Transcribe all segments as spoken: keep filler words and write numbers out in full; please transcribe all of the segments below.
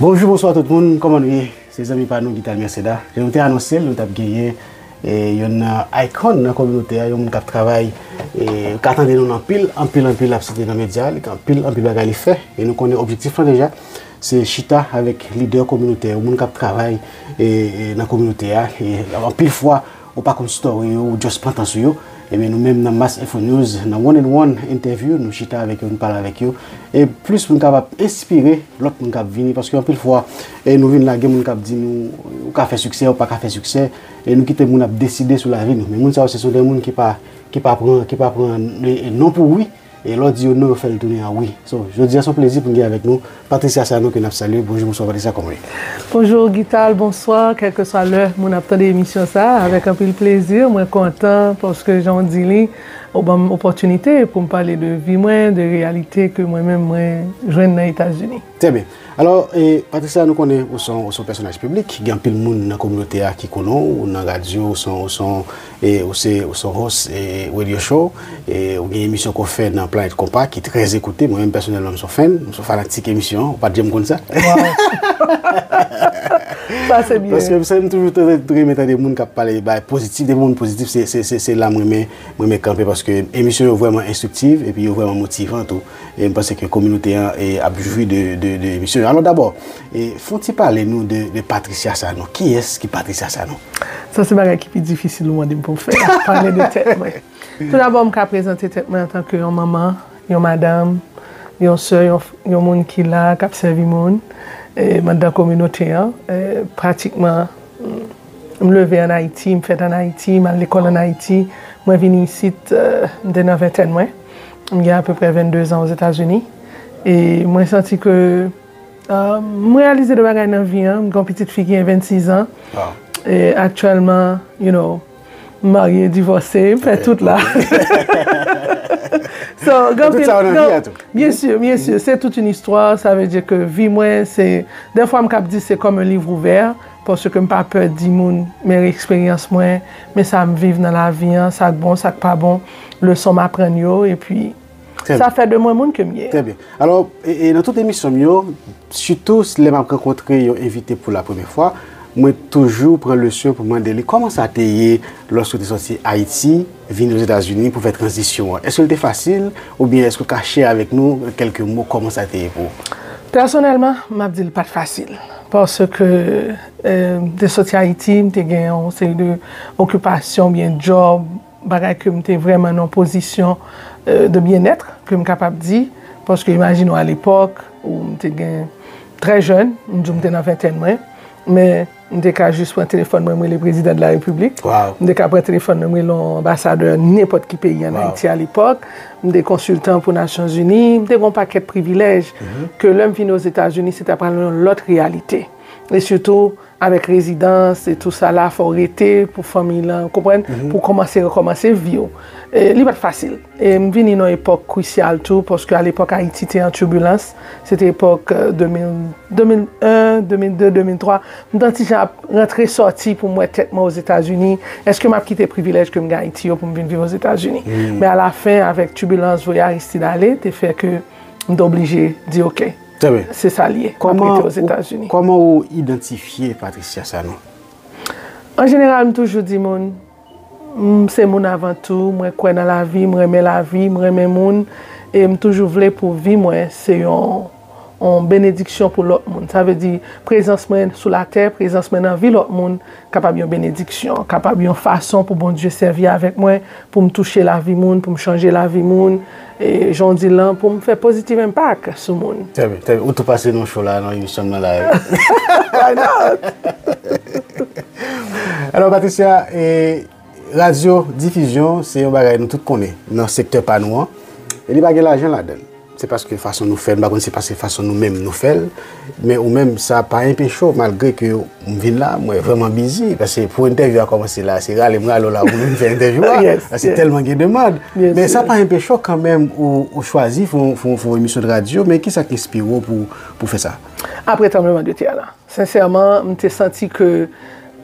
Bonjou, bonswa tout moun, kòman nou ye? Se zanmi pa nou Guital Merceda. Jan nou te anonse l, nou t ap genyen e, youn nan icon nan kominote a, yon moun k ap travay, e, ka tande nou nan anpil, anpil, anpil, l ap site nan medya, li gen anpil, anpil bagay li fè. E nou konnen objektif lan deja, se chita avèk lidè kominotè, yon moun k ap travay e, e, nan kominote a. E, anpil fwa, ou pa konn story yo, ou just pran tan sou yo. Ebyen, nou menm nan Mass Info News, nan One and One Interview, nou chita avèk yo, nou pale avèk yo. E plis pou n kapab enspire lòt moun k ap vini, paske anpil fwa, e, nou vin la, gen moun k ap di nou, ou ka fè siksè, ou pa ka fè siksè, e nou kite moun ap deside sou lavi nou. Men moun sa yo, se sou de moun ki pa, ki pa pran, ki pa pran e, e, non pou wi, e lè w di yo non, yo fè l tounen an wi. So, jodi a, se yon plezi pou n gen avèk nou Patricia Sanon ke n ap salye. Bonjou, bonswa Patricia, kòman w ye? Bonjou Guital, bonswa, kèlkeswa lè moun ap tande emisyon sa a, avèk anpil plezi, mwen kontan paske jan w di li, ou ban m opòtinite pou m pale de vi mwen, de reyalite ke mwen menm mwen jwenn nan Etazini. Trè byen. Alò, e, Patricia, nou konnen ou se yon, ou se yon pèsonaj piblik, gen anpil moun nan kominote a ki konnen w, ou nan radyo, ou se yon, ou se yon, e, ou se, ou se yon host, e, radio show, e, ou gen emisyon ke w fè nan Planet Konpa ki trè ekoute. Mwen menm pèsonèlman, m se yon fan, m se yon fanatik emisyon an, ou pa t janm konn sa. Wow. Sa se byen. Paske m toujou t-, t-, renmen tande moun k ap pale bay pozitif, depi moun pozitif, se, se, se, se la m renmen, m renmen kanpe paske emisyon yo vrèman enstriktif epi yo vrèman motivan tou. E m panse ke kominote an, e, ap jwi de, de, de emisyon yo. Alò dabò, e, fè yon ti pale nou de, de Patricia Sanon. Kiyès ki Patricia Sanon? Sa se bagay ki pi difisil ou mande m pou m fè, pale de tèt mwen. Toudabò, m ka prezante tèt mwen antanke yon manman, yon madanm, yon sè, yon, yon moun ki la, k ap sèvi moun, e, anndan kominote an. E, pratikman, m leve ann Ayiti, m fèt ann Ayiti, m al lekòl ann Ayiti. Mwen vini isit, e, m te nan ventèn mwen. M gen apeprè vennde zan Ozetazini. E mwen santi ke, e, m reyalize de bagay nan vi an. M gen yon pitit fi ki gen vennsis zan. Wow. E aktyèlman, you know, m marye, divòse, m fè tout la. So, gen tout sa yo nan vi a tou. Byen si, byen si. Se tout yon istwa. Sa vle di ke vi mwen, se, dèfwa m kab di se kòm yon liv ouvè, paske m pa pè di moun, men eksperyans mwen, men sa m viv nan lavi an, sa k bon, sa k pa bon, leson m aprann yo, epi sa fè de mwen moun ke m ye. Trè byen. Alò, e, e, nan tout emisyon m yo, sitou lè m ap rankontre yon envite pou la premyè fwa, mwen toujou pran leson pou mande li kòman sa te ye lòske w te sòti Ayiti, vin Ozetazini pou fè tranzisyon an. Èske l te fasil, oubyen èske w ka share avèk nou kèlke mo kòman sa te ye pou ou? Pèsonèlman, m ap di l pa t fasil. Paske, e, m te sòti Ayiti, m te gen yon seri de okipasyon, oubyen djòb, bagay ke m te vrèman nan yon pozisyon, e, de byennèt, ke m kapab di, paske imajine w alepòk, ou m te gen trè jèn, m di w m te nan ventèn mwen, men m te ka jis pran telefòn mwen, m rele prezidan de la repiblik. Wow. M te ka pran telefòn mwen, m rele yon anbasadè nenpòt ki peyi ann Ayiti alepòk. M te konsiltan pou Nasyonzini, m te gen yon pakèt privilèj ke lè m vin Ozetazini, se ta pral yon lòt reyalite. E sitou, avèk rezidans e tou sa la, fò w rete pou fanmi lan, konprann, pou w kòmanse rekòmanse vi w. E li pa t fasil. E m vini nan yon epòk krisyal tou, paske alepòk Ayiti te an tibilans. Se te epòk, e, de mil, de mil en, de mil de, de mil twa. M t an ti jan ap rantre sòti pou m wè tèt mwen Ozetazini. Èske m ap kite privilèj ke m gen Ayiti yo pou m vin viv Ozetazini? Men alafen, avèk tibilans, voye Aristide ale, te fè ke m te oblije di, "Oke, se sa l ye, m ap rete Ozetazini." Kòman ou idantifye Patricia Sanon? An jeneral, m toujou di moun, m se moun avan tou, mwen kwè nan lavi, m renmen lavi, m renmen moun, e m toujou vle pou vi mwen se yon, yon benediksyon pou lòt moun. Sa vle di, prezans mwen sou latè, prezans mwen nan vi lòt moun, kapab yon benediksyon, kapab yon fason pou Bondye sèvi avèk mwen, pou m touche lavi moun, pou m chanje lavi moun. E jan w di l lan, pou m fè pozitiv enpak sou moun. Trè byen, trè byen. Ou tou pase nan show la, nan emisyon m nan la. Why not? Alò, Patricia, e, radyo difizyon, se yon bagay nou tout konnen nan sektè pa nou an. E li pa gen lajan ladan l. Se paske fason nou fè l, m pa konn si se paske fason nou menm nou fè l, men ou menm, sa pa enpeche w, malgre ke m vin la, mwen vrèman bizi, paske pou entèvyou a kòmanse la, se rale m rale w la pou nou vin fè entèvyou a, paske tèlman gen demann. Men sa pa enpeche w kanmenm ou, ou chwazi fè yon, fè yon, fè yon emisyon de radyo, men kisa k enspire w pou, pou fè sa? Apre tranblemanntè a la. Sensèman, m te santi ke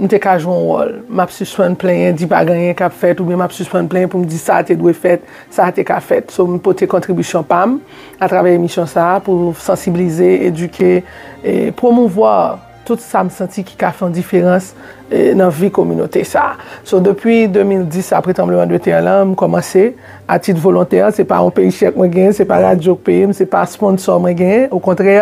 m te ka jwe yon wòl. M ap sispann plenyen, di pa gen anyen k ap fèt, oubyen m ap sispann plenyen pou m di sa a te dwe fèt, sa a te ka fèt. So, m pote kontribisyon pa m atravè emisyon sa a pou sansibilize, edike, e pwomouvwa tout sa m santi ki ka fè yon diferans, e, nan vi kominote sa a. So, depi de mil dis, apre tranbleman de tè lan, m kòmanse a tit volontè, se pa yon paycheck mwen genyen, se pa radyo k peye m, se pa sponsò mwen genyen. Okontrè,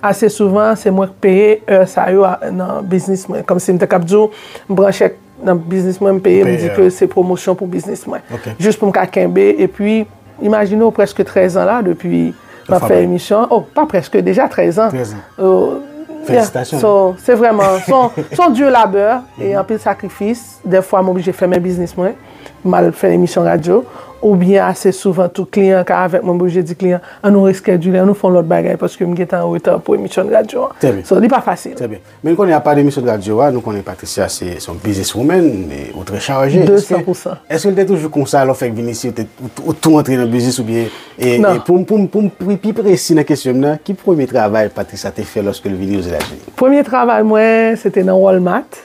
ase souvan, se mwen k peye è sa yo a, nan biznis mwen. Kòmsi m te kab di w, m pran chèk nan biznis mwen, m peye, m di ke se pwomosyon pou biznis mwen. Jis pou m ka kenbe, epi, imajine w, prèske trèz an la, depi m ap fè emisyon. Oh, pa prèske, deja trèz an. Trèz an. Oh, yeah. Felisitasyon. So, se vrèman, se yon, se yon dur labeur, e anpil sakrifis. Dèfwa, m oblije fèmen biznis mwen, m al fè emisyon radyo, oubyen ase souvan tou kliyan ka avèk mwen, m oblije di kliyan, "An nou reschedule, an nou fè yon lòt bagay, paske m gentan an reta pou emisyon radyo an." Trè byen. So, li pa fasil. Trè byen. Men nou konnen apa de emisyon radyo a, nou konnen Patricia se, se yon business woman, e, ou trè chaje. De san pou san. Èske, èske l te toujou konsa lè w fèk vin isi, ou te, ou, ou tou antre nan biznis oubyen, e, e pou m, pou m, pou m pi, pi presi nan kesyon m nan, ki premye travay Patricia te fè lòske l vini Ozetazini? Premye travay mwen, se te nan Walmart,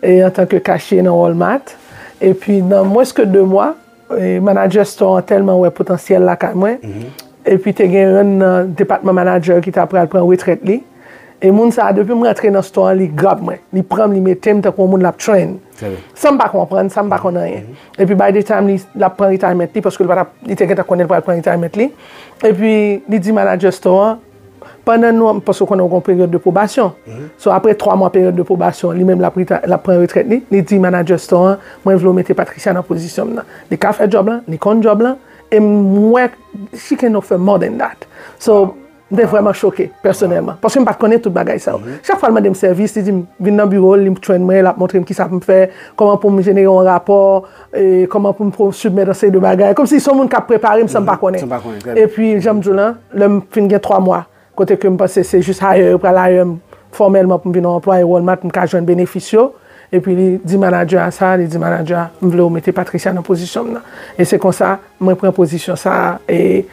e, antanke kachye nan Walmart. Epi nan mwens ke de mwa, e, manager store an tèlman wè potansyèl lakay mwen. Epi te gen youn nan department manager ki ta pral pran retrèt li. E moun sa a, depi m rantre nan store an, li grab mwen. Li pran m, li mete m tankou yon moun l ap train. San m pa konprann, san m pa konn anyen. Epi by the time li, l ap pran retirement li, paske li pa t ap, li te gentan konnen l pral pran retirement li. Epi li di manager store an, pandan nou, paske w konnen w gen yon peryòd de pwobasyon. So, apre twa mwa peryòd de pwobasyon, li menm l ap reta-, l ap pran retrèt li, li di manager store an, "Mwen vle w mete Patricia nan pozisyon m nan." Li ka fè djòb lan, li konn djòb lan, e m wè she can offer more than that. So, m te vrèman choke, pèsonèlman, paske m pa t konnen tout bagay sa yo. Chak fwa l mande m sèvis, li di m, vin nan biwo l, li train mwen, l ap montre m kisa pou m fè, kòman pou m jenere yon rapò, e kòman pou m pou submèt yon seri de bagay. Kòmsi se yon moun k ap prepare m san m pa konnen. San m pa konnen, trè byen. Epi, jan m di w lan, lè m fin gen twa mwa, kote ke m panse se jis hire yo pral hire m fòmèlman pou m vin yon anplwaye Walmart, m ka jwenn benefis yo. Epi li di manager a sa, li di manager a, "M vle w mete Patricia nan pozisyon m nan." E se konsa, mwen pran pozisyon sa a, e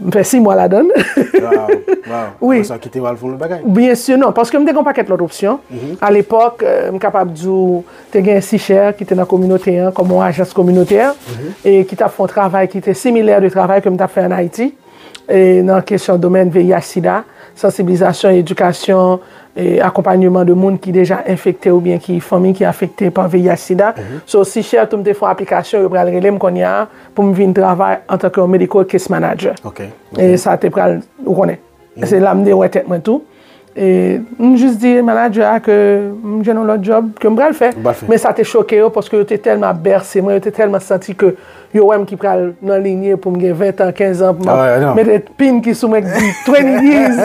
m fè sis mwa ladan l. Wow, wow. Wi. Apre sa, w kite w al fè yon lòt bagay? Byen si, non, paske m te gen yon pakèt lòt opsyon. A lepòk, e, m kapab di w, te gen Sichè ki te nan kominote an, kòm yon ajans kominotè, e ki t ap fè yon travay ki te similè de travay ke m t ap fè ann Ayiti. E nan kesyon domèn V I H sida, sansibilizasyon, edikasyon, e akonpanyeman de moun ki deja enfekte oubyen ki fanmi ki afekte pa V I H sida. So, Sichè tou m te fè yon aplikasyon, yo pral rele m kounye a pou m vin travay antanke yon medical case manager. E sa te pral, ou konnen. Se la m te wè tèt mwen tou. E m jis di manager a ke m jwenn yon lòt djòb ke m pral fè. Men sa te choke yo paske yo te tèlman ap bèse mwen, yo te tèlman santi ke yo wè m ki pral nan linye pou m gen ven tan, kenz an, pou m ap mete pin ki sou mwen ki di twenty years.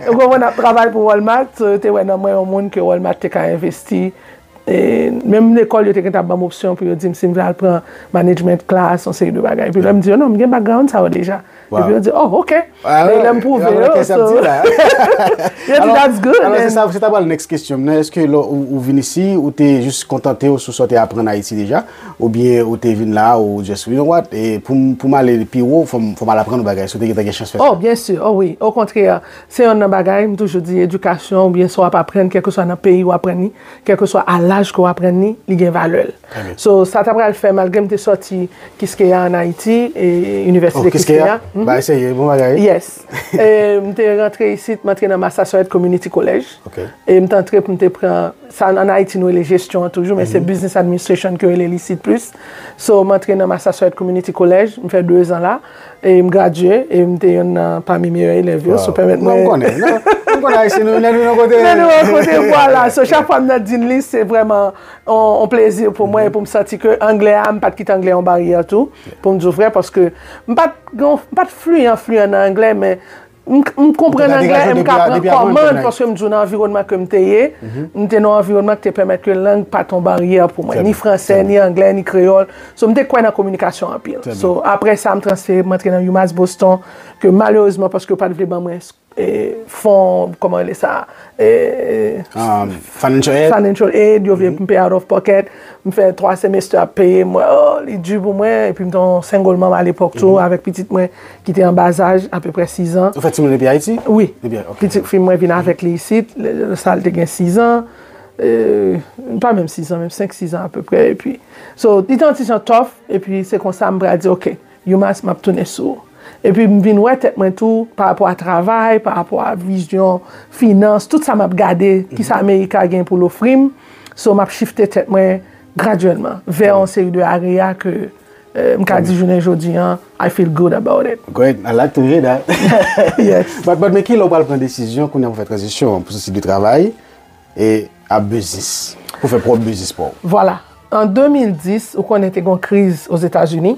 Ou konprann, ap travay pou Walmart, so yo te wè nan mwen yon moun ke Walmart te ka envesti. E menm lekòl, yo te gentan ban m opsyon pou yo di m si m vle al pran management class, yon seri de bagay. Epi lè m di yo, "Non, m gen background sa yo deja." Epi yo di, "Oh, ok." E lè m pwouve yo, so, yo di, "That's good." Alò, se sa, se ta pral next kesyon m nan. Èske lè ou, ou vin isi, ou te jis kontante w sou sa w te aprann Ayiti deja? Oubyen ou te vin la, ou just, you know what, e pou m, pou m ale pi wo, fò m, fò m al aprann yon bagay, si w te gentan gen chans fè sa? Oh, byen si, oh wi. Okontrè, se yonn nan bagay, m toujou di, edikasyon oubyen sa w ap aprann, kèlkeswa nan peyi w aprann li, kèlkeswa a laj ke w aprann li, li gen valè l. So, sa ta pral fè, malgre m te sòti Kiskeya ann Ayiti, e, Inivèsite Kiskeya. Ba, eseye, bon bagay. Yes. E, m te rantre isit, m antre nan Massasoit Community College. E m te antre pou m te pran, sa ann Ayiti nou rele jesyon an toujou, men se business administration ke yo rele l isit plis. So, m antre nan Massasoit Community College, m fè de zan la. E m gradye, e m te yonn nan pami meyè elèv yo, so pèmèt mwen. Non, m konnen, non, m konnen Ayisyen nou, lè nou rankontre. Lè nou rankontre, vwala. So, chak fwa m nan din li, se vrèman yon, yon plezi pou mwen, e pou m santi ke anglè a, m pa t kite anglè yon baryè tou, pou m di w vrè, paske m pa t, m pa t fliyan, fliyan nan anglè, men m, m konprann anglè, e m ka pran kòmand, paske m di w nan anviwònman ke m te ye, m te nan yon anviwònman ki te pèmèt ke lang pa t yon baryè pou mwen, ni fransè, ni anglè, ni kreyòl. So, m te kwè nan kominikasyon anpil. So, apre sa, m transfere, m antre nan UMass Boston, ke malerezman, paske yo pa t vle ban mwen, e, fon, kòman rele sa, e, financial aid, yo vle pou m peye out of pocket. M fè twa semester ap peye, m wè, oh, li di pou mwen, epi m te yon single mom alepòk tou, avèk pitit mwen ki te an bazaj, apeprè sis an. Ou fè timoun depi Ayiti? Wi. Pitit fi mwen vin avèk li isit, lè, lè sa l te gen sis an. e, pa menm sis an, menm senk sis an apeprè, epi, so, li te yon ti jan tough, epi se konsa m pral di, ok, UMass, m ap tounen sou ou. Epi m vin wè tèt mwen tou, pa rapò a travay, pa rapò a vizyon, finans, tout sa m ap gade, kisa America gen pou l ofri m. So, m ap shifte tèt mwen gradyèlman vè yon seri de area ke, e, m ka di jounen jodi an, I feel good about it. Great, I like to hear that. Yes. But, but, men kilè w pral pran desizyon kounye a pou fè tranzisyon an, pou soti de travay e ap biznis, pou fè pwòp biznis pa w? Vwala. An de mil dis, ou konnen te gen yon kriz Ozetazini.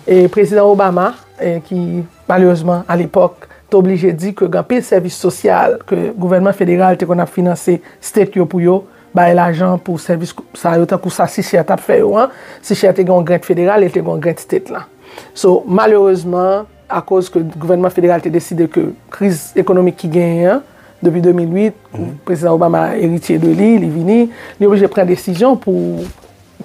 E Prezidan Obama, e ki malerezman, alepòk, te oblije di ke gen anpil sèvis sosyal ke gouvènman federal te konn ap finanse state yo pou yo bay lajan pou sèvis sa yo, tankou sa Sichè t ap fè yo an. Sichè te gen yon grant federal e te gen yon grant state la. So, malerezman, akoz ke gouvènman federal te deside ke kriz ekonomik ki genyen an, depi de mil uit, Prezidan Obama eritye de li, li vini, li oblije pran desizyon pou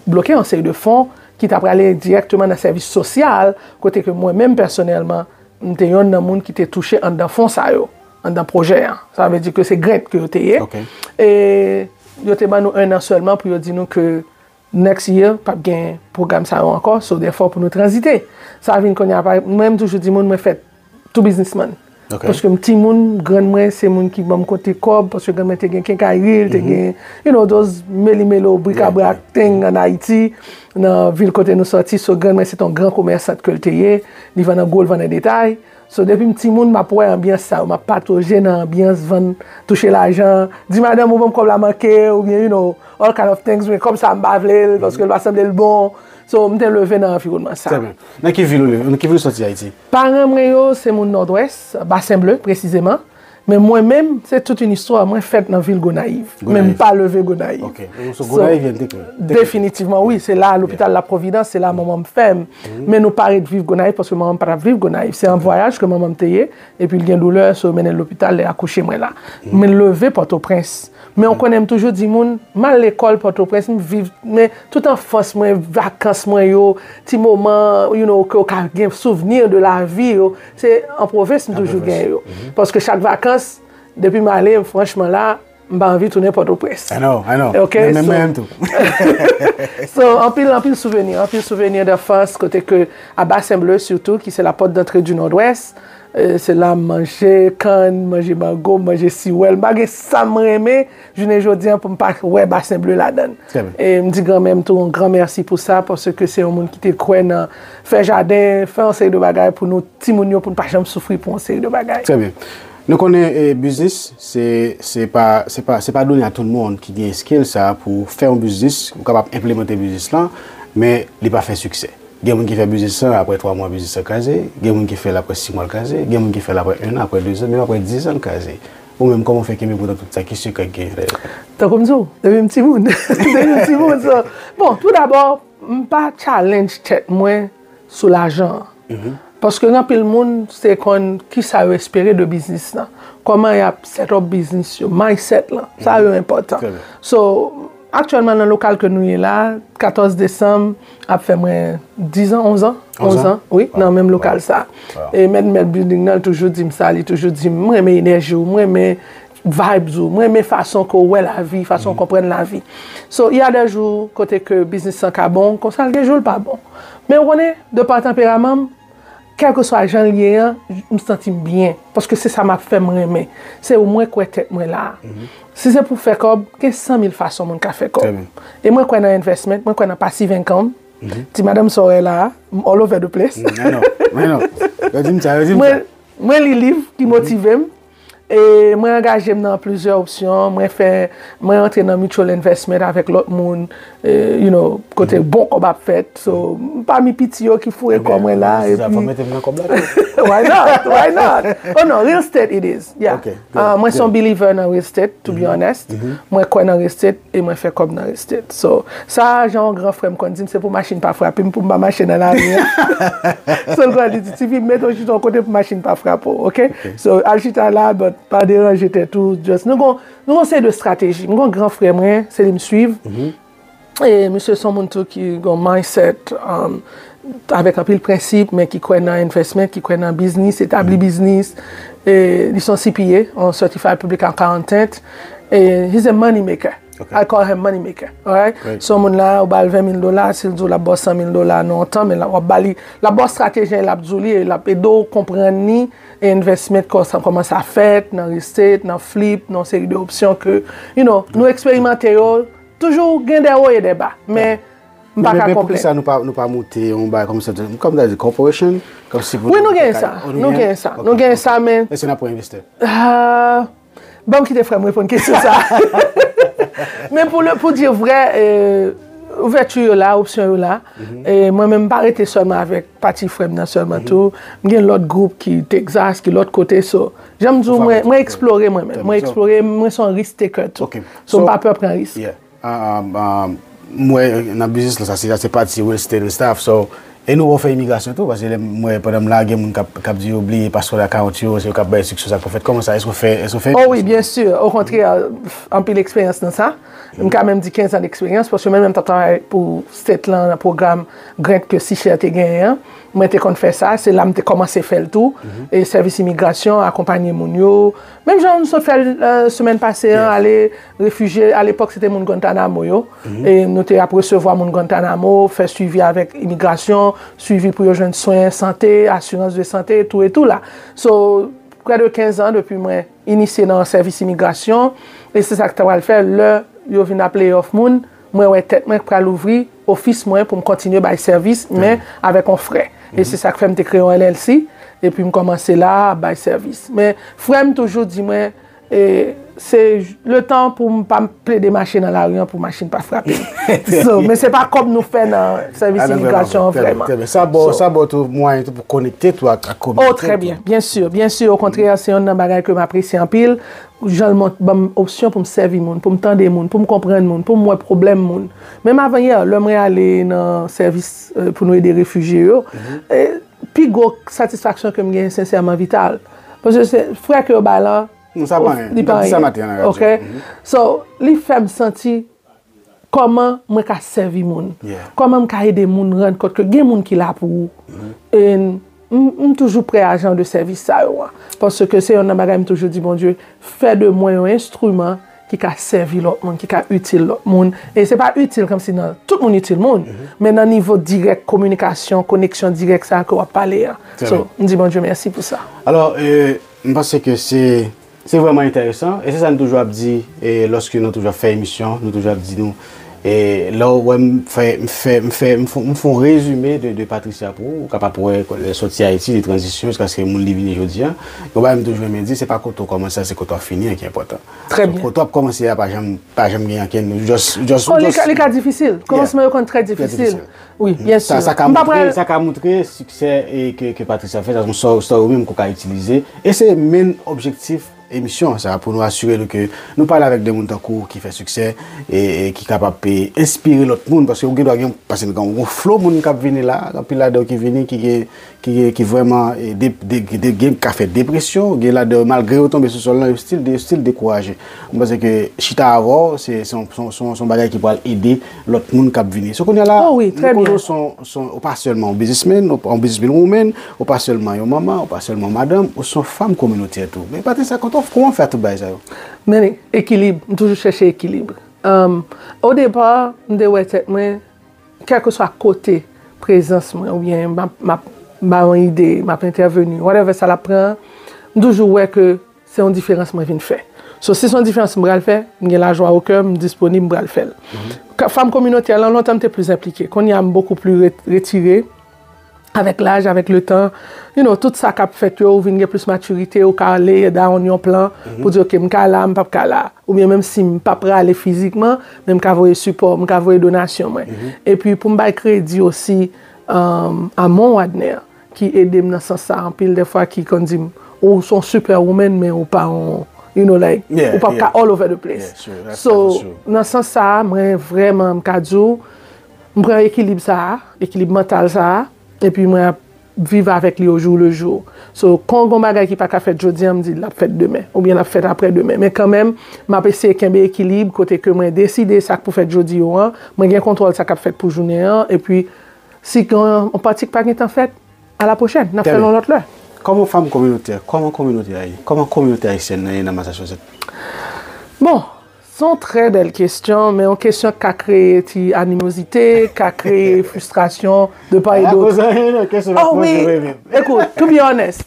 bloke yon seri de fon ki ta prale dirèkteman nan sèvis sosyal, kote ke mwen menm pèsonèlman, m te yonn nan moun ki te touche anndan fon sa yo, anndan pwojè an. Sa vle di ke se grant ke yo te ye. Ok. E yo te ban nou en an sèlman pou yo di nou ke next year, p ap gen pwogram sa yo ankò, so therefore pou nou tranzite. Sa vin kounye a, pa- mwen m toujou di moun, mwen fèt tou biznismann. Ok. Paske m timoun, grann mwen se moun ki ban m kote kòb, paske grann mwen te gen kenkayri, li te gen, you know, those meli melo, brikabrak thing an Ayiti, nan vil kote nou sòti. So, grann mwen se te yon gran komèsant ke l te ye, li vann an gwo, l vann an detay. So, depi m timoun, m ap wè anbyans sa yo, m ap patoje nan anbyans, vann, touche lajan, di madanm ou ban m kòb la manke, oubyen, you know, all kind of things, men kòb sa m pa vle l, paske l pa sanble l bon. So, m te leve nan anviwònman sa. Trè byen. Nan ki vil ou leve? Nan ki vil ou sòti Ayiti? Paran mwen yo, se moun Nòdwès, Basen Ble, presizeman. Men mwen menm, se tout yon istwa. Mwen fèt nan vil Gonayiv. Men m pa leve Gonayiv. Ok. So, Gonayiv, te klè. Definitivman, wi. Se la, lopital La Providence, se la manman m fè m. Men nou pa ret viv Gonayiv, paske manman m pa t ap viv Gonayiv. Se an vwayaj ke manman m te ye, epi l gen doulè, so yo mennen l lopital, li akouche mwen la. Men leve Pòtoprens. Men ou konnen m toujou di moun, m al lekòl Pòtoprens, m viv, men tout anfans mwen, vakans mwen yo, ti moman, you know, ke w ka gen souvni de lavi yo, se an pwovens m toujou gen yo. Paske chak vakans, depi m ale, franchman la, m pa anvi tounen Pòtoprens. I know, I know. Ok, Men so- menm tou. So, anpil, anpil souveni, anpil souveni d'anfans, kote ke a Basen Ble sitou, ki se la pòt d'antre di Nòdwès, e, se la m manje kann, manje mango, manje siwèl. M pa gen sa m renmen, jounen jodi an, pou m pa wè Basen Ble ladan l. Trè byen. E m di granmè m tou yon gran mèsi pou sa, paske se yon moun ki te kwè nan fè jaden, fè yon seri de bagay pou nou timoun yo, pou n pa janm soufri pou yon seri de bagay. Trè byen. Nou konnen, e, biznis, se, se pa, se pa, se pa done a tout moun ki gen skill sa pou fè yon biznis, ou kapab enplimante biznis lan, men li pa fè siksè. Gen moun ki fè biznis lan, apre twa mwa biznis lan kraze, gen moun ki fè l apre sis mwa l kraze, gen moun ki fè l apre en an, apre de zan, menm apre diz an l kraze. Ou menm, kòman w fè kenbe poutan tout sa, ki sekrè k gen dèyè? Tankou m di w, depi m timoun. Depi m timoun, so. Bon, tou dabò, m pa challenge tèt mwen sou lajan an. Paske gen anpil moun, se konn kisa yo espere de biznis lan. Kòman y ap set up biznis yo, mindset lan. Sa yo enpòtan. Trè byen. So, aktyèlman nan lokal ke nou ye la, katòz desanm ap fè mwen diz an, onz an, onz an, wi, nan menm lokal sa. E mèt, mèt building nan, li toujou di m sa, li toujou di m, "M renmen enèji w, m renmen vibes ou, m renmen fason ke w wè lavi, fason w konprann lavi." So, y a des jours kote ke biznis lan ka bon, konsa l gen jou l pa bon. Men ou konnen, de pa tanperaman m, kèlkeswa jan l ye an, m santi m byen. Paske se sa m ap fè m renmen. Se ou mwen kwè tèt mwen la a. Si se pou fè kòb, gen san mil fason moun ka fè kòb. Trè byen. E mwen kwè nan investment, mwen kwè nan passive income. Ti madanm sa w wè la a, m all over the place. I know, I know. Yo di m sa, yo di m sa. Mwen, mwen li liv ki motive m. E mwen angaje m nan plizyè opsyon. Mwen fè, mwen antre nan mutual investment avèk lòt moun. E, you know, kote bon kòb ap fèt. So, m pami piti yo ki foure kò mwen la. Si sa, fò Epi, mete m nan kòb la tou. Why not? Why not? Oh non, real estate it is. Yeah. Ok, good, Ah, mwen se yon good. Believer nan real estate, to be honest. Mwen kwè nan real estate e mwen fè kòb nan real estate. So, sa, jan yon gran frè m konn di m, se pou machin pa frape m, pou m pa mache nan lari an. So, l konn di, "Ti fi, mete w chita yon kote pou machin pa frape w, ok?" So, al chita la, but pa deranje tèt ou, just, nou gon, nou gon seri de strateji. M gon gran frè mwen, se li m swiv. E misye se yon moun tou ki gon mindset, um, avèk anpil prensip, men ki kwè nan investment, ki kwè nan biznis, etabli biznis. E li se yon C P A, yon Certified Public Accountant. E he's a money maker. I call him money maker. Alright? So, moun la, ou ba l ven mil dola, si l di w l ap ba w san mil dola nan yon tan, men l ap ba li, l ap ba w strateji, l ap di w li, l ap ede w konprann ni investment, kòman sa fèt, nan real estate, nan flip, nan yon seri de opsyon ke, you know, nou eksperimante yo, toujou gen de wo e de ba. Men, m pa ka konplenn. Men poukisa nou pa, nou pa moute yon bagay kòmsi, kòm ta di corporation, kòmsi pou... Wi, nou genyen sa. Nou genyen sa. Nou genyen sa, men... Èske n ap pran envestè? Ban m kite frè m reponn kesyon sa. Men pou le, pou di vrè, ouvèti yo la, opsyon yo la. E mwen menm m pa rete sèlman avèk pati frè m nan sèlman tou. M gen lòt gwoup ki Texas, ki lòt kote. So, jan m di w, mwen, mwen eksplore mwen menm. Mwen eksplore, mwen se yon risk taker tou. So, m pa pè pran risk. M wè nan biznis lan, sa se, sa se pati real estate and stuff. So, e nou wè w fè imigrasyon tou, paske lè m wè pandan m la, gen moun k ap, k ap di yo bliye password account yo, se yo k ap bay enstriksyon sa k pou fèt. Kòman sa, èske w fè, èske w fè imigrasyon? Oh wi, byen si. Okontrè, anpil eksperyans nan sa. M ka menm di kenz an eksperyans, paske mwen menm m t ap travay pou state lan nan pwogram grant ke Seychelles te genyen an. Mwen te konn fè sa, se la m te kòmanse fè l tou. E sèvis imigrasyon, akonpanye moun yo. Menm jan nou sot fè l semèn pase an, ale refijye, alepòk se te moun Guantanamo yo. E nou te ap resevwa moun Guantanamo, fè swivi avèk imigrasyon, swivi pou yo jwenn swen sante, asirans de sante, tou e tou la. So, prè de kenz an depi mwen inisye nan sèvis imigrasyon, e se sa k ta pral fè lè yo vin ap lay off moun, mwen wè tèt mwen pral ouvri ofis mwen pou m kontinye bay sèvis, men avèk yon frè. E se sa k fè m te kreye yon L L C, epi m kòmanse la ap bay sèvis. Men frè m toujou di mwen, e, se letan pou m pa plede mache nan lari an pou machin pa frape m. So, men se pa kòb nou fè nan sèvis imigrasyon an vrèman. Trè byen. Sa ba w, sa ba w tou mwayen tou pou konekte tou ak, ak kominote tou. Oh, trè byen. Byen si, byen si. Okontrè, se yonn nan bagay ke m apresye anpil. Jan l ban m opsyon pou m sèvi moun, pou m tande moun, pou m konprann moun, pou m wè pwoblèm moun. Menm avanyè, lè mwen ale nan sèvis pou nou ede refijye yo, pi gwo satisfaksyon ke m genyen sensèman Vital. Paske se frè ke yo bay lan, li pa anyen. Ok? So, li fè m santi kòman mwen ka sèvi moun, kòman m ka ede moun rann kont ke gen moun ki la pou ou. E m, m toujou prè a jan de sèvis sa yo an. Paske se yonn nan bagay m toujou di Bondye, fè de mwen yon enstriman ki ka sèvi lòt moun, ki ka itil lòt moun. E se pa itil kòmsi nan, tout moun itil moun, men nan nivo dirèk, kominikasyon, koneksyon dirèk sa ke w ap pale a. So, m di Bondye mèsi pou sa. Alò, e, m panse ke se Se vrèman enteresan, e se sa n toujou ap di, e lòske nou toujou ap fè emisyon, nou toujou ap di nou, e lè w wè m fè, m fè, m fè, m fè, m fè yon rezime de, de Patricia pou ou, ou kapab wè lè sòti Ayiti, de tranzisyon, jiskaske moun li vini jodi a. Yon bagay m toujou renmen di, se pa kote w kòmanse a, se kote w ap fini an ki enpòtan. Trè byen. Kote w ap kòmanse a, pa janm, pa janm gen ankenn, just, just, just. Oh, li ka, li ka difisil. Kòmansman yo konn trè difisil. Wi, byen si. Sa, sa ka montre, sa ka montre siksè e ke, ke Patricia fè, sa se yon story ou menm ke w ka itilize. E se main objektif emisyon an sa, pou nou asire nou ke nou pale avèk de moun tankou w ki fè siksè e, e ki kapab, e, enspire lòt moun, paske ou gen dwa gen, paske nou gen yon flow moun k ap vini la, anpil ladan yo ki vini, ki gen, ki gen, ki vrèman, e, de, de, de, gen ka fè depresyon, gen ladan yo malgre yo tonbe sou sòl lan, yo still, yo still dekouraje. Mwen panse ke chita avè w, se, se yon, se yon, se yon, se yon bagay ki pral ede lòt moun k ap vini. So, kounye a la, nou konnen w se yon, se yon, ou pa sèlman yon businessman, ou, yon businessman woman, ou pa sèlman yon manman, ou pa sèlman yon madanm, ou se yon fanm kominotè tou. Men Patricia, kòman w fè tout bagay sa yo? Men, ekilib, m toujou chèche ekilib. Um, o depa, m te wè tèt mwen, kèlkeswa kote prezans mwen, oubyen m ap, m ap ba yon ide, m ap entèveni, whatever sa l ap pran, m toujou wè ke se yon diferans mwen vin fè. So, si se yon diferans m pral fè, m gen lajwa o kè, m disponib, m pral fè l. Ka-, fanm kominotè lan, lontan m te plis enplike. Kounye a, m bokou pli re-, retire. Avèk laj, avèk letan, you know, tout sa k ap fèt yo, ou vin gen plis matirite, ou ka lay down yon plan pou di, "Ok, m ka la, m p ap ka la." Oubyen menm si m pa prale fizikman, men m ka voye sipò, m ka voye donasyon mwen. Epi pou m bay kredi osi, um, Amon Wadner, ki ede m nan sans sa anpil dèfwa, ki konn di m, "Ou se yon super woman, men ou pa yon, you know, like, ou p ap ka all over the place." So, nan sans sa, mwen vrèman, m ka di w, m pran ekilib sa a, ekilib mantal sa a, epi mwen ap viv avèk li au jour le jour. So, kon gon bagay ki pa ka fèt jodi a, m di l ap fèt demen, oubyen l ap fèt aprè demen. Men kanmenm, m ap eseye kenbe ekilib kote ke mwen deside sa k pou fèt jodi yo an, mwen gen kontwòl sa k ap fèt pou jounen an, epi si gen yon pati k pa gentan fèt, a la pwochèn, n ap fè l yon lòt lè. Kòman fanm kominotè, kòman kominote ayi-, kòman kominote ayisyèn nan ye nan Massachusetts? Bon, Se yon trè bèl kesyon, men yon kesyon k ka kreye ti animozite, ka kreye fristrasyon de pa e dot. Akoz anyen nan kesyon Oh ap wi, poze wi menm. Ekout, to be honest,